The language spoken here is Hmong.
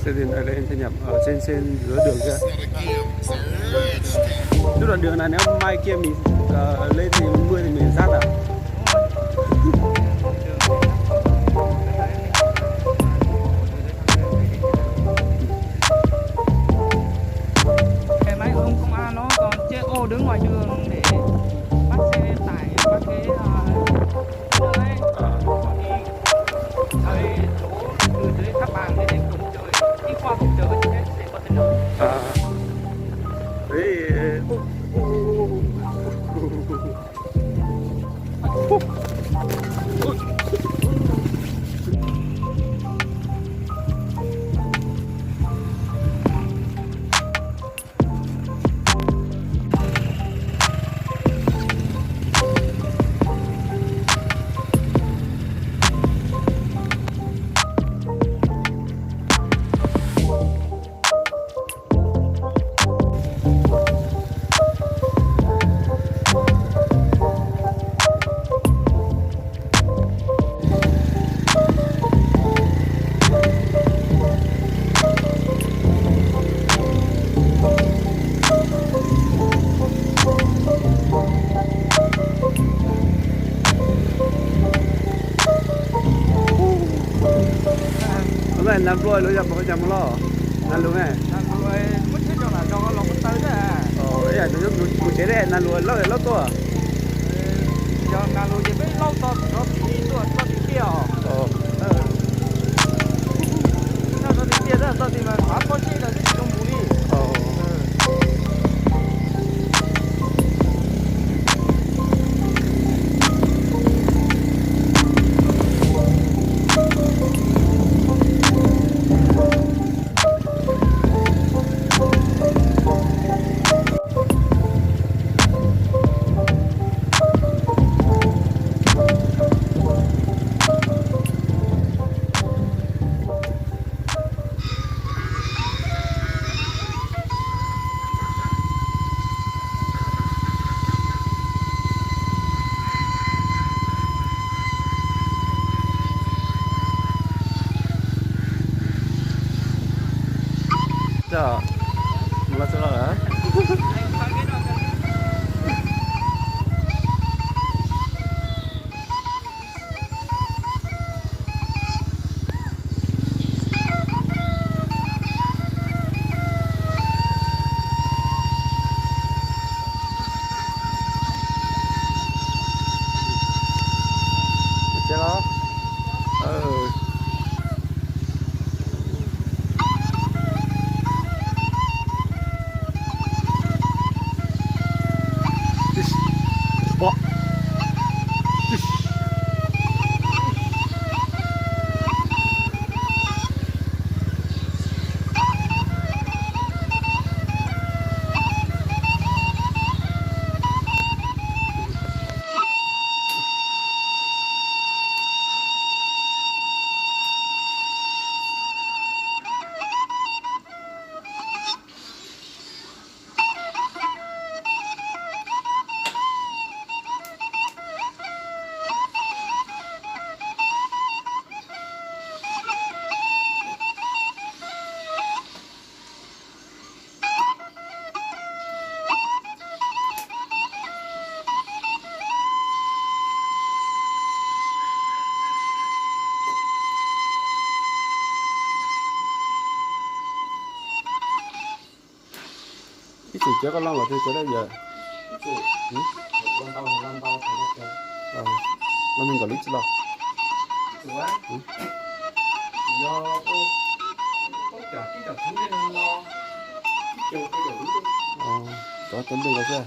Xe điện ở đây thì nhập ở trên, trên giữa đường kia. Lúc đó đường này nếu mai kia mình, ờ, lên thì mưa thì mình sát à? Cái máy ông công an nó còn che ô đứng ngoài đường để bắt xe tải, bắt cái, ờ, Ờ. Đi, ờ, chỗ từ dưới Tháp Bàng lên đến cổng trời, đi qua cổng trời có chiếc xe container. Ờ. Đấy, ui, ui, ui, ui. Ua, nas nplua lawv yog puas yog nas lus ne? Ib yam kuv tsev ne, nas lus loj loj tuaj. Yog nas lus ces peb lauj tau txog tim no tuaj txog tim tiaj os. Txog tim tiaj, txog tim mas qhov pob zeb no twb tsis tau mus li. Coj, mus los txog los lawm. Ces los, pom. Ib txwm cov koj loj los twg cov dab yawg? Loj neeg nkaus li tsis los? Cov cov nplej los xwb.